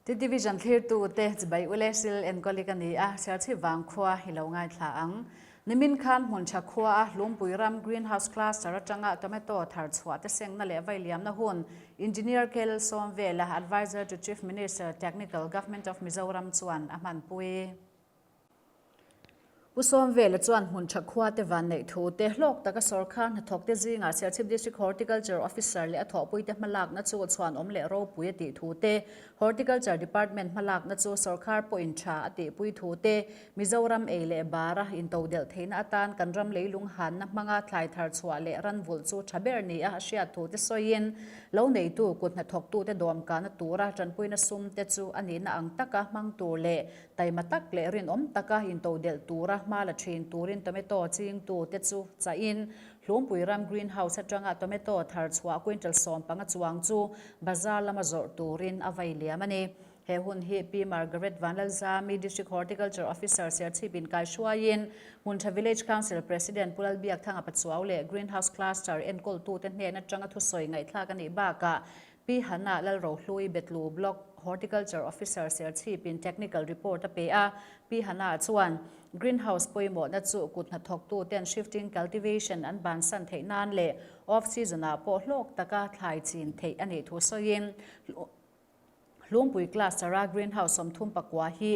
Ti Division thlirtute chibai ule sil enkawli ka ni a, Serchhip vangkhua hi lo ngaithla ang. Nimin khan Hmuntha khua a Hlungpui ram Greenhouse Cluster atanga tomato thar chhuah te sengna leh vailiamna hun Engineer KL Sawmvela, Adviser to Chief Minister, Technical, Government of Mizoram chuan a hmanpui. Pu Sawmvela chuan hmun tha khua te van neih thu te, hlawk taka sawrkar hnathawk te zingah Serchhip District Horticulture Officer leh a thawhpui te hmalakna chu chhuanawm leh ropui a tih thu te, Horticulture Department hmalakna chu sawrkar pawhin tha a tihpui thu te, Mizoram ei leh bara intodelh theihna atan kan ram leilung hanna hmanga thlai thar chhuah leh ran vulh chu tha ber nia a hriat thu te sawiin lo neitu kut hnathawktute dawmkahna tura tanpuina sum te chu a nihna ang taka hmang tur leh Taima tak leh rinawm taka intodelh tura hma la thin turin tomato chingtute chu chahin Hlungpui ram greenhouse atanga tomato thar chhuah quintal 15 chuang chu bazar lama zawrh turin a vai liam a ni. He hun hi Pi Margaret Vanlalzami, District Horticulture Officer Serchhip inkai hruaiin Hmuntha Village Council President Pu Lalbiakthanga Pachuau leh Greenhouse Cluster enkawltute hnen atanga thusawi ngaihthlak a nih bakah Pi Hannah Lalrohlui Betlu Block Horticulture Officer Serchhipin Technical Report a pe a, Pi Hannah chuan Greenhouse pawimawhna chu kut hnathawktuten shifting cultivation an bansan theih nan leh off season-ah pawh hlawk taka thlai chin theih a nih thu sawiin Hlungpui Cluster-a Greenhouse 39 hi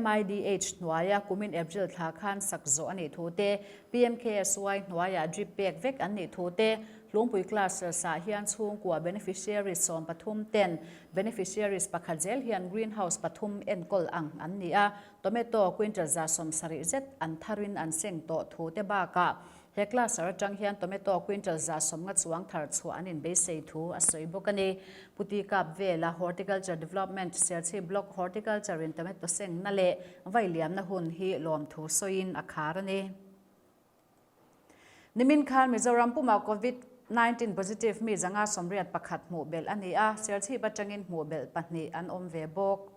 MIDH hnuaia kumin April thla khan sak zawh a nih thu te, PMKSY hnuaiah drip pek vek an nih thu te, Hlungpui Clusters ah hian chhungkua beneficiaries 13 ten beneficiaries pakhat zel hian greenhouse pathum enkawl ang an ni a, tomato quintal 70 zet an tharin an seng tawh thu te bakah he cluster atang hian tomato quintal 150 chuang thar chhuah an inbeisei thu a sawi bawk a ni. Puti Kap vela Horticulture Development Serchhip Block Horticulture in tomato sengna leh vailiamna hun hi lawmthu sawiin a khar a ni. Nimin khan Mizoram pumah Covid 19 positive mi 581 hmuh belh a ni a, Serchhip atangin hmuh belh pahnih an awm ve bawk.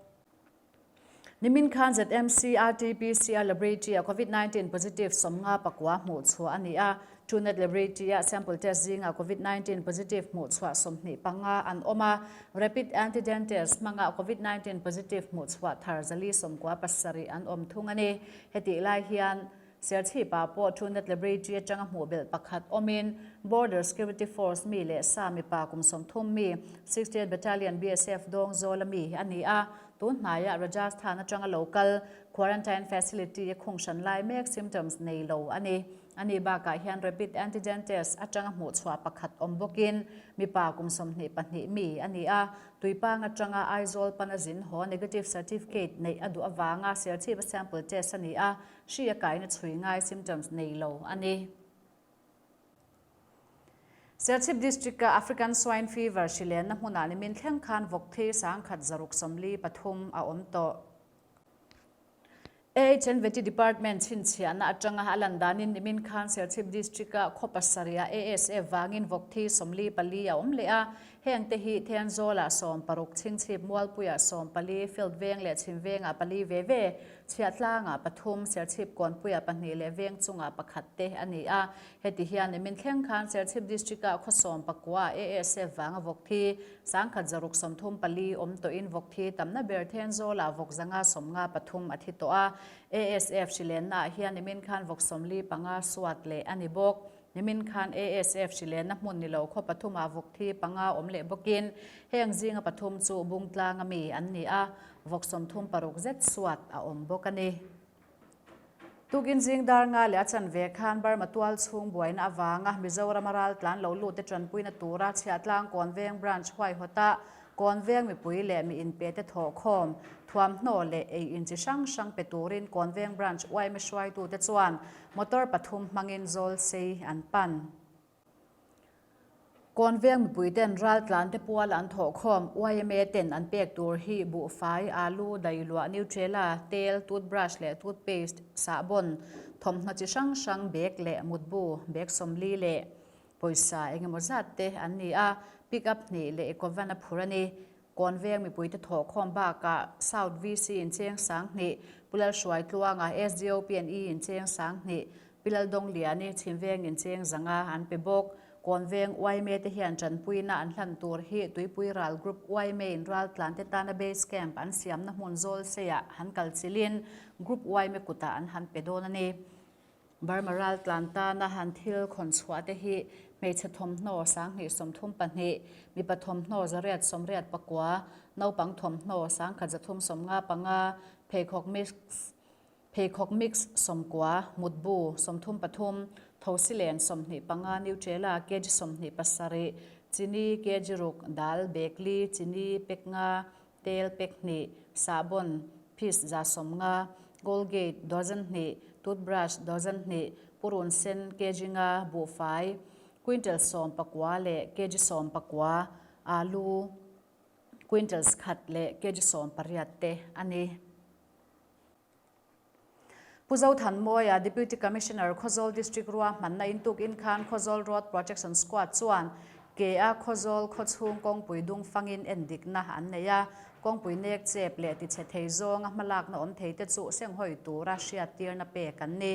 Nimin khan ZMC RT-PCR Laboratory-a Covid 19 positive 59 hmuh chhuah a ni a, Truenat Laboratory-a sample test zingah Covid 19 positive hmuh chhuah 25 an awm a, Rapid Antigen Test hmangah Covid 19 positive hmuh chhuah thar 497 an awm thung a ni. Hetih lai hian Serchhip-ah pawh Truenat Laboratory atanga hmuh belh pakhat awmin Border Security Force mi leh sa mipa kum 30 mi, 68 Battalion BSF dawng zawla mi a ni a, tun hnaiah Rajasthan atanga lo kal Quarantine Facility a khung hran lai mek symptoms nei lo a ni. A nih bakah hian Rapid Antigen Test atanga hmuh chhuah pakhat awm bawkin mipa kum 22 mi a ni a, Tuipang atanga Aizawl pana zin haw negative certificate neih a duh avanga Serchhip-a sample test a ni a, Hri a kaina chhui ngai symptoms nei lo a ni. Serchhip District-a African Swine Fever hri lenna hmunah nimin thleng khan vawk thei 1643 a awm tawh. AHN Vety Department chhinchhiahna atanga a lan danin nimin khan Serchhip District-a khaw pasarih-a ASF vangin vawk thi 44 a awm leh a, Heng te hi Thenzawl-ah 60, Chhingchhip Mualpuiah 14, Field Veng leh Chhim Vengah pali ve ve, Chhiahtlangah pathum, Serchhip Kawnpuiah pahnih leh Veng chungah pakhat te a ni a. Heti hian nimin thleng khan Serchhip District-ah khaw 19 ASF vanga vawk thi 1634 awm tawhin vawk thi tamna ber Thenzawl-ah vawk 153 a thi tawh a. ASF hrilennaah hian nimin khan vawk 45 suat leh a ni bawk. Nimin khan ASF hrilenna hmun ni lo khaw pathumah vawk thi panga awm leh bawkin heng zinga pathum chu Bungtlanga mi an ni a, vawk 36 zet suat a awm bawk a ni. Tukin zing dar nga leh a chanve khan Burma tual chhung buaina avanga Mizorama raltlan lo lut te tanpuina tura Chhiahtlang Kawnveng Branch huaihawta Kawnveng mipui leh mi inpe te thawhkhawm, thuamhnaw leh ei in chi hrang hrang pe turin Kawnveng Branch yma hruaitute chuan motor pathum hmangin zawl sei an pan. Kawnveng mipui ten raltlan te pual an thawhkhawm yma ten an pek tur hi buhfai, alu, dailuah, Nutrela, tel, toothbrush leh toothpaste, sahbawn, thawmhnaw chi hrang hrang, bag leh mutbu, bag 40 leh Pawisa engemaw zat te an ni a, pick up hnih leh Ecovan a phur a ni. Kawnveng mipuite thawhkhawm bakah South VC in cheng 2000, Pu Lalhruai Tluanga SDOP and E in cheng 2000, Pi Laldawng Liani Chhimveng in cheng 500 an pe bawk. Kawnveng yma te hian tanpuina an hlan tur hi Tuipui Ral Group yma in raltlan te tana base camp an siamna hmun zawl seiah han kal chilhin Group yma kutah an han pe dawn a ni. Burma raltlan tana han thil khawn chhuah te hi hmeichhe thawmhnaw 2032, mipa thawmhnaw 189, naupang thawmhnaw 1375, pheikhawk mix, Pheikhawk mix 90, mutbu 33, thosilen 25, Nutrela kg 27, chini kg ruk, dal bag li, chini pack nga, tel pack hnih, sahbawn piece 150, Colgate dozen hnih, toothbrush dozen hnih, purun sen kg nga, buhfai quintal 19 leh kg 19, alu quintals khat leh kg 18 te a ni. Pu Zothanmawia, Deputy Commissioner, Khawzawl District ruahmanna in tuk in khan Khawzawl Road Protection Squad chuan ke a Khawzawl khawchhung kawngpui dung fangin endikna an nei a, kawngpui nek chep leh tichhe thei zawnga hmalakna awm thei te chu senghawi tura hriattirna pek an ni.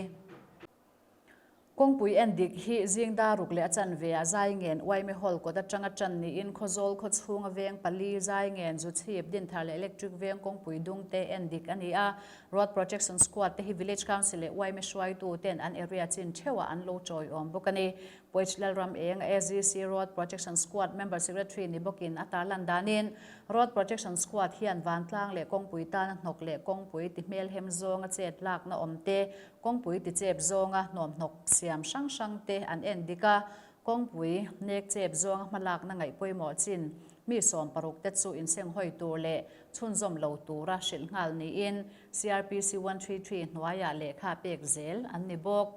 Kawngpui en dik hi zing dar ruk leh a chanve ah zai ngen Uaime Hall kawt atanga tan niin Khawzawl khawchhunga veng pali zai ngen Zuchhip, Dinthar leh Electric veng kawngpui dung te en dik a ni a. Road Protection Squad te hi Village Council leh Uaime hruaitu ten an area chin theuhah an lo tawiawm bawk a ni. Puech Lalram Eng, AZC Road Protection Squad Member Secretary ni bawkin a tarlan danin Road Protection Squad hian vantlang leh kawngpui tana hnawk leh kawngpui ti hmelhem zawnga chet lakna awm te Kawngpui tichep zawnga hnawmhnawk siam hrang hrang te an en dik a, kawngpui nek chep zawnga hmalakna ngaih pawimawh chin mi 60 te chu insenghawi tur leh chhunzawm lo tura hrilh nghal niin CRPC 133 hnuaiah lehkha pek zel an ni bawk.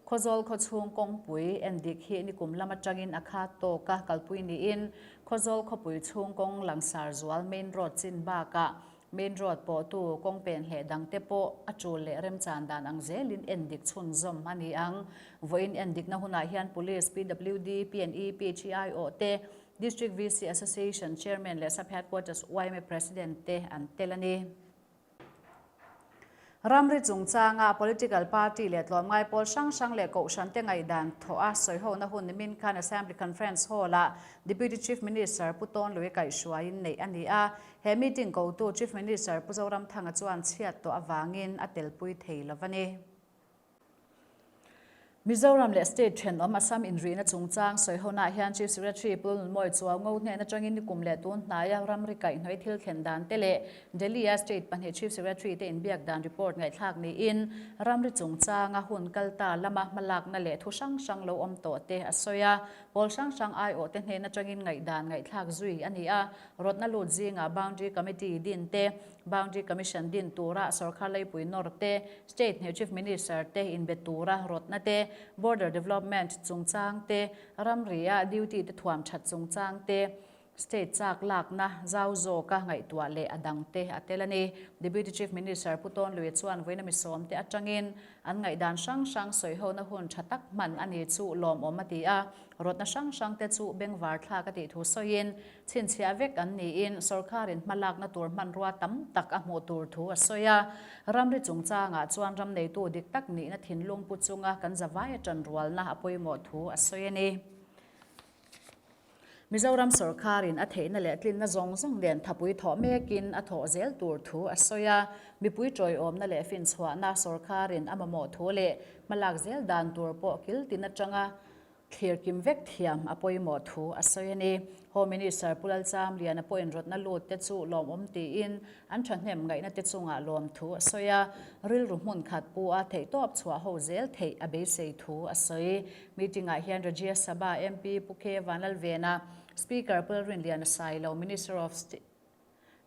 Khawzawl khawchhung kawngpui en dik hi nikum lam atangin a khat tawka kalpui niin Khawzawl khawpui chhung kawng langsar zual main road chin bakah Main road pawhtu kawng pen hleh dangte pawh a tul leh remchan dan ang zelin endik chhunzawm a ni ang. Vawiin endikna hunah hian Police, PWD, PNE, PHEI awh te, District VC Association Chairman leh Sub Headquarters yma President te an tel a ni. Ramri chungchanga political party leh tlawmngai pawl hrang hrang leh kohhran te ngaihdan thawh a sawihona hun nimin khan Assembly Conference Hall-ah Deputy Chief Minister Pu Tawnlui kaihhruaiin neih a ni a. He meeting kotu Chief Minister Pu Zoramthanga chuan chhiat tawh avangin a telpui thei lo a ni. Mizoram leh state thenawm Assam inrihna chungchang sawihonah hian Chief Secretary Pu Lulmawi Chuaungo hnen atangin nikum leh tun hnaia ramri kaihhnawih thil thlen dan te leh Delhi-a state pahnih Chief Secretary te inbiak dan report ngaihthlak niin ramri chungchanga hun kal ta lama hmalakna leh thu hrang hrang lo awm tawh te a sawi a. Pawl hrang hrang aiawh te hnen atangin ngaihdan ngaihthlak zui a ni a. Rawtna lut zingah Boundary Committee din te, Boundary Commission din tura sorkar leipui nawr te, State hne Chief Minister te inbe tura rawtna te, Border Development chungchang te, ramri-a duty te thuam that chungchang te, State chak lakna zau zawka ngaihtuah leh a dang te a tel a ni. Deputy Chief Minister Pu Tawnlui chuan vawiina misawm te atangin an ngaihdan hrang hrang sawihona hun tha tak hman a ni chu lawmawm a ti a. Rawtna hrang hrang te chu bengvar thlak a tih thu sawiin, chhinchhiah vek an niin sorkarin hmalakna tur hmanrua tam tak a hmuh tur thu a sawi a. Ramri chungchangah chuan ram neitu dik tak nihna thinlung pu chunga kan zavai a tanrualna a pawimawh thu a sawi a ni. Mizoram sorkarin a theihna leh tlinna zawng zawng nen thapui thawh mekin a thawh zel tur thu a sawi a. Mipui tawiawmna leh finchhuahna sorkarin a mamawh thu leh hmalak zel dan tur pawh kil tin atanga Thlir kim vek thiam a pawimawh thu a sawi a ni. Home Minister Pu Lalchamliana pawhin rawtna lut te chu lawmawm tiin an thahnem ngaihna te chungah lawm thu a sawi a, rilru hmun khat pu a theihtawp chhuah ho zel theih a beisei thu a sawi. Meeting ah hian Rajya Sabha MP Pu K Vanlalvena, Speaker Pu Lalrinliana Sailo, Minister of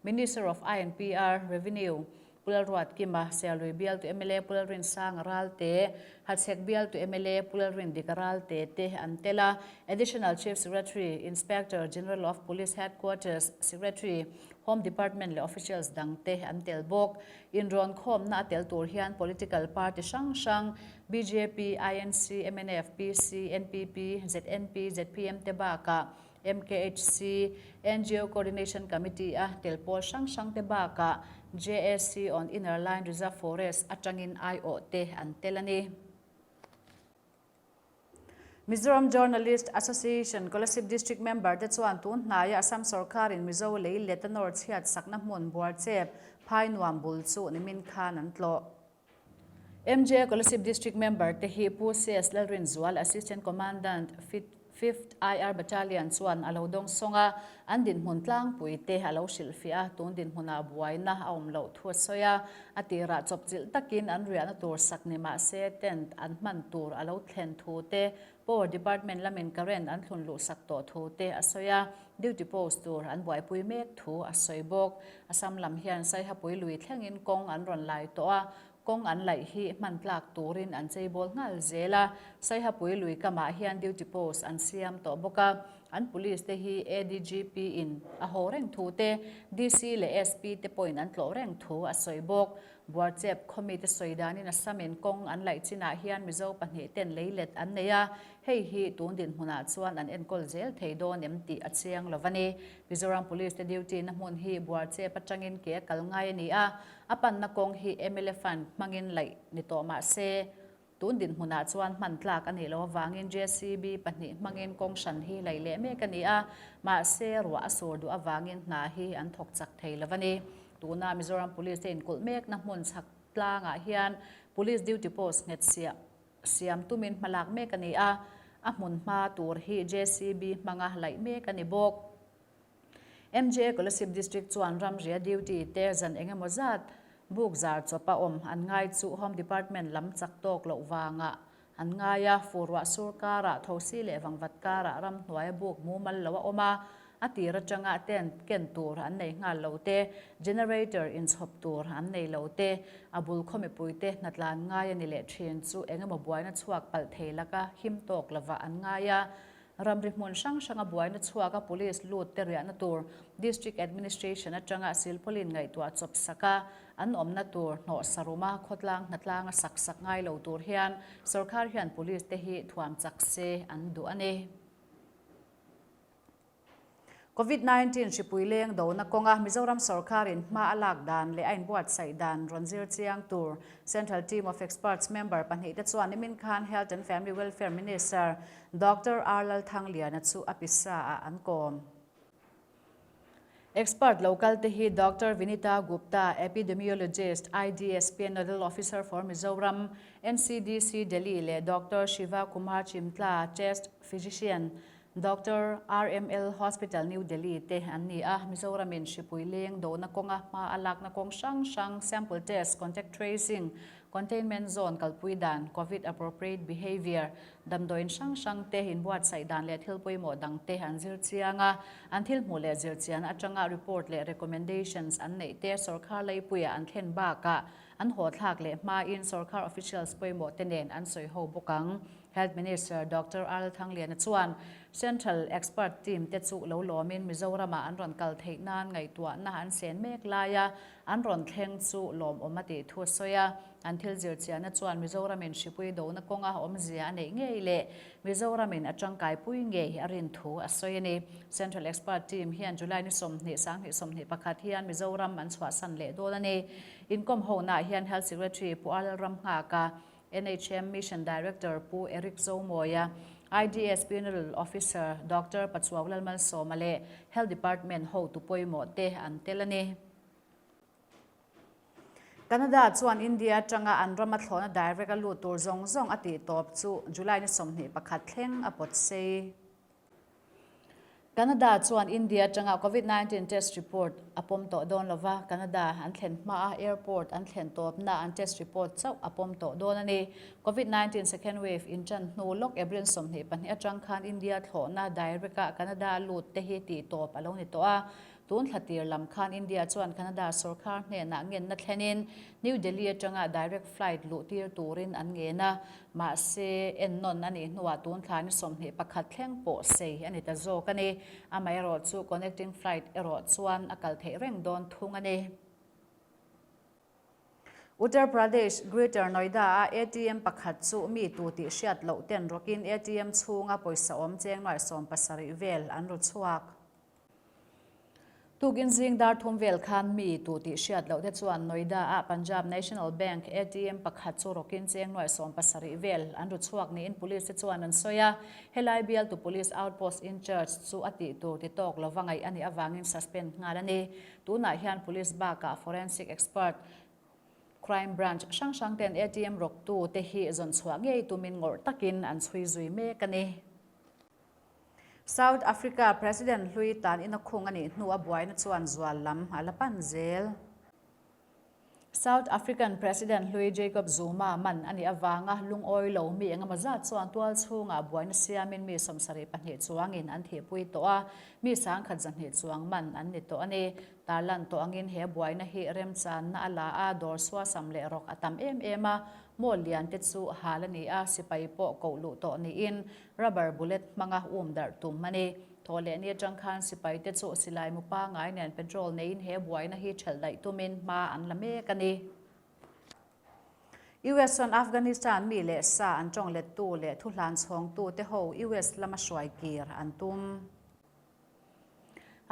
Minister of INPR, Revenue, Pu Lalruatkima, Sialui bialtu mla Pu Lalrinsanga Ralte, Hachhek bialtu mla Pu Lalrindika Ralte te an tel a. Additional Chief Secretary, Inspector General of Police Headquarters, Secretary, Home Department leh officials dang te an tel bawk. Inrawn khawmna a tel tur hian political party hrang hrang, bjp, INC, mnf, PC, NPP, ZNP, zpm te bakah MKHC, ngo Coordination Committee a tel pawl hrang hrang te bakah JAC on Inner Line Reserve Forest atangin aiawh te an tel a ni. Mizoram Journalist Association Kolasib District member te chuan tun hnaia Assam sorkarin Mizo lei let a nawr chhiat sakna hmun Buarchep, Phainuam bul chu nimin khan an tlawh. MJ Kolasib District member te hi Pu CS Lalrinzual, Assistant Commandant, Fifth IR Battalion chuan a lo dawng sawng a, an dinhmun tlangpui te a lo hrilhfiah a, tun dinhmunah buaina a awm loh thu a sawi a, a tirah chawpchilh takin an riahna tur sak ni mah se tent an hman tur a lo thlen thu te, Power Department lamin current an thlun luh sak tawh thu te a sawi a, duty post tur an buaipui mek thu a sawi bawk. Assam lam hian Saihapui lui thlengin kawng an rawn lai tawh a, kawng an laih hi hman tlak turin an cheibawl nghal zel a, Saihapui lui kamah hian duty post an siam tawh bawk a, an police te hi ADGP in a haw reng thu te, DC leh SP te pawhin an tlawh reng thu a sawi bawk. Buarchep khawmite sawi danin Assamin kawng an laih chinah hian Mizo pahnih ten leilet an nei a, hei hi tun dinhmunah chuan an enkawl zel thei dawn em tih a chiang lo a ni. Mizoram Police te duty na hmun hi Buarchep atangin ke a kal ngai a ni a, a panna kawng hi mla fund hmangin laih ni tawh mah se, Tun dinhmunah chuan hman tlak a nih loh avangin JCB pahnih hmangin kawng hran hi laih leh mek a ni a, mahse ruah a sur duh avangin hna hi an thawk chak thei lo a ni. Tuna Mizoram Police te inkulh mekna hmun chhak tlangah hian Police duty post nghet siah siam tumin hmalak mek a ni a, a hmun hma tur hi JCB hmanga laih mek a ni bawk. MJ Kolasib District chuan ramria duty te zan eng emaw zat buk zar chawp a awm an ngai chu Home Department lam chak tawk loh vangah an ngai a, furruah sur karah thosi leh vangvat karah ramhnuaia buk mumal lo a awm a, a tir atanga tent ken tur an nei nghal lo te, generator inchhawp tur an nei lo te, a bul khaw mipuite hnatlan ngai a ni leh thin chu eng emaw buaina chhuak palh thei laka him tawk lovah an ngai a. Ramri hmun hrang hranga buaina chhuaka police lut te riahna tur District Administration atanga silpawlin ngaihtuah chawp sak a, an awmna tur hnawh saruma khawtlang hnatlanga sak sak ngai lo tur hian sorkar hian police te hi thuam chak se an duh a ni. Covid 19 hripui leng dona kawnga Mizoram sorkarin hma a lak dan leh a inbuatsaih dan rawn zir chiang tur Central Team of Experts member pahnihte chuan nimin khan Health and Family Welfare Minister Doctor R Lalthangliana chu a pisa ah an kawm. Expert lo kalte hi Doctor Vinita Gupta, Epidemiologist, IDSP Nodal Officer for Mizoram, NCDC Delhi leh Doctor Shiva Kumar Chimtla, Chest Physician, Doctor RML Hospital New Delhi te an ni a, Mizoramin hripui leng dohna kawnga hma a lakna kawng hrang hrang, sample test, contact tracing, containment zone kalpui dan, covid appropriate behaviour, damdawiin hrang hrang te inbuatsaih dan leh thil pawimawh dang te an zir chiang a, an thil hmuh leh zir chian atanga report leh recommendations an neih te sorkar leipuiah an thlen bakah an hawthlak leh hmain sorkar officials pawimawh te nen an sawi ho bawk ang. Health Minister Doctor R Thangliana chuan Central Expert Team te chu lo lawmin Mizoramah an rawn kal theih nan ngaihtuahna an sen mek laia an rawn thleng chu lawmawm a tih thu a sawi a. An thil zirchiahna chuan Mizoramin hripui dona kawnga awmzia a neih ngei leh Mizoramin a tangkaipui ngei a rin thu a sawi a ni. Central Expert Team hian July ni 20 sanghnih 21 hian Mizoram an chhuahsan leh dawn a ni. Inkawm honaah hian Health Secretary Pu R Lalramnghaka, NHM Mission Director Pu Eric Zomawia, IDS Funeral Officer Doctor Pachuau Lalmalsawma leh Health Department hotu pawimawh te an tel a ni. Canada chuan India atanga an rama thlawhna direct a lut tur zawng zawng a tih tawp chu July ni 21 thleng a pawt sei. Canada chuan India atanga Covid 19 test report a pawm tawh dawn lova, Canada an thlen hmaa airport an thlen tawpna an test report chauh a pawm tawh dawn a ni. Covid 19 second wave inṭan hnu lawk April 22 atang khan India thlawhna direct-a Canada lut te hi tih tawp a lo ni tawh a, Tun thla tir lam khan India chuan Canada sorkar hnenah ngenna thlenin New Delhi atanga direct flight luh tir turin an ngen a, mahse ennawn a nih hnuah tun thla ni 21 thleng pawh sei a ni ta zawk a ni. Amaherawh chu connecting flight erawh chuan a kal theih reng dawn thung a ni. Uttar Pradesh, Greater Noida-a ATM pakhat chu mi tu tih hriat loh ten rawkin ATM chhunga pawisa awm cheng nuai 70 vel an ru chhuak. Tukin zing dar thum vel khan mi tu tih hriat loh te chuan Noida ah Punjab National Bank ATM pakhat chu rawkin cheng nuai 70 vel an ru chhuak niin police te chuan an sawi a. Helai bialtu police outpost in charge chu a tih tur ti tawk lova ngaih a nih avangin suspend nghal a ni. Tunah hian police bakah forensic expert, crime branch hrang hrang ten ATM rawktu te hi zawn chhuah ngei tumin ngawrh takin an chhui zui mek a ni. South Africa President hlui tan ina khung a nih hnu a buaina chuan zual lam a la pan zel. South African President hlui Jacob Zuma man a nih avanga lungawi lo mi engemaw zat chuan tual chhungah buaina siamin mi 72 chuangin an thihpui tawh a, mi 10,200 chuang man an ni tawh a ni. Tarlan tawh angin he buaina hi remchanna a la a, dawr suasam leh rawk a tam em em a, mall lian te chu hal a ni a, sipai pawh koh luh tawh niin rubber bullet hmanga um darh tum a ni. Thaw leh ni atang khan sipai te chu silai mu pangai nen petrol neiin he buaina hi thelh daih tumin hma an la mek a ni. US chuan Afghanistan mi leh sa an tawng lettu leh thuhlan chhawngtu te ho US lama hruai kir an tum.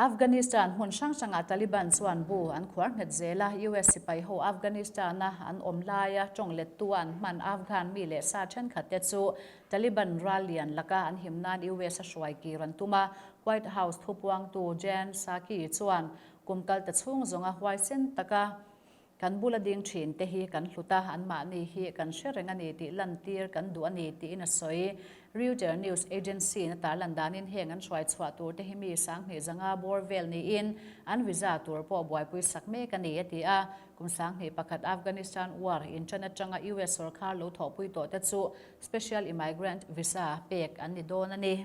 Afghanistan hmun hrang hrangah Taliban chuan bu an khuar nghet zel a, US sipai ho Afghanistan-a an awm laia tawng lettu a an hman Afghan mi leh sa thenkhat te chu Taliban ral lian laka an him nan US a hruai kir an tum a, White House thupuangtu Jen Psaki chuan kum kal ta chhung zawnga huaisen taka Kan bula ding thin te hi kan hlut a, anmahni hi kan hre reng a ni tih lantir kan duh a ni tiin a sawi. Reuter news agency-in a tarlan danin heng an hruai chhuah tur te hi mi 2500 bawr vel niin an visa tur pawh buaipui sak mek a ni a ti a. Kum 2001 Afghanistan war inṭan aṭanga US sawrkar lo thawhpui tawh te chu special immigrant visa pek an ni dawn a ni.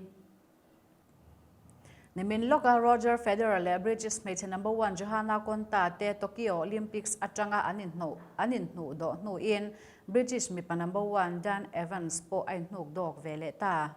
Nimin lawka Roger Federer leh British hmeichhe number one Johanna Konta te Tokyo Olympics atanga an inhnuh an inhnuh dawh hnuin British mipa number one Dan Evans pawh a inhnuk dawk ve leh ta.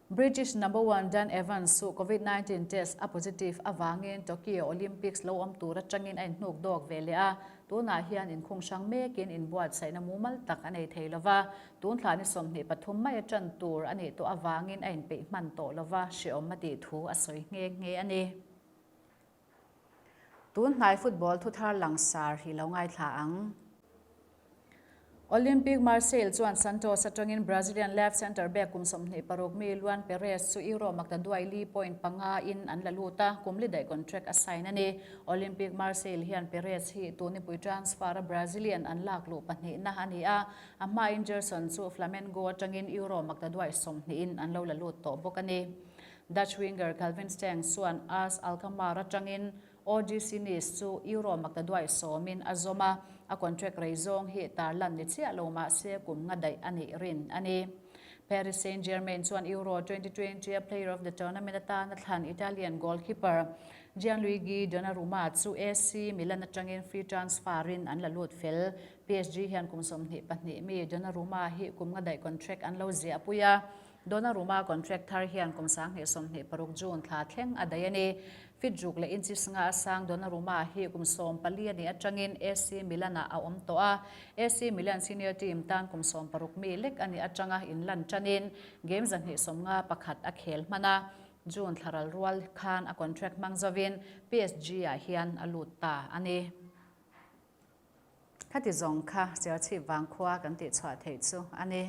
British number one Dan Evans chu Covid 19 test a positive avangin Tokyo Olympics lo awm tur atangin a inhnuk dawk ve leh a, tunah hian inkhung hrang mekin inbuatsaihna mumal tak a nei thei lova. Tun thla ni 23 mai a ṭan tur a nih tawh avangin a inpeih hman tawh lova hreawm a tih thu a sawi nghe nghe a ni. Tun hnai football thuthar langsar hi lo ngaithla ang. Olympique Marseille chuan Santos atangin Brazilian left centre back kum 26 mi Luan Peres chu Euro maktaduai li point panga in an la lut a, kum li daih contract a sign a ni. Olympique Marseille hian Peres hi tunipui transfer a Brazilian an lak luh pahnihna a ni a, A hmain Gerson chu Flamengo atangin Euro maktaduai sawmhnihin an lo la lut tawh bawk a ni. Dutch winger Calvin Stengs chuan AS Alkmaar atangin OGC Nice chu Euro maktaduai sawmin a zawm a, a contract rei zawng hi tarlan ni chiah lo mah se kum nga daih a nih rin a ni. Paris Saint-Germain chuan Euro 2020 a Player of the Tournament atana thlan Italian goalkeeper Gianluigi Donnarumma chu AC Milan atangin free transfer-in an la lut fel. PSG hian kum 22 mi Donnarumma hi kum nga daih contract an lo ziah pui a, Donnarumma contract thar hian kum 2026 June thla thleng a daih a ni. Fit ruk leh inches nga a sang Donnarumma hi kum 14 a nih atangin AC Milan-ah a awm tawh a, AC Milan senior team tan kum 16 mi lek a nih atanga inlan tanin game 251 a khel hman a, June thla ral rual khan a contract hmang zovin PSG-ah hian a lut ta a ni. Khati zawng kha Serchhip vangkhua kan tihchhuah theih chu a ni.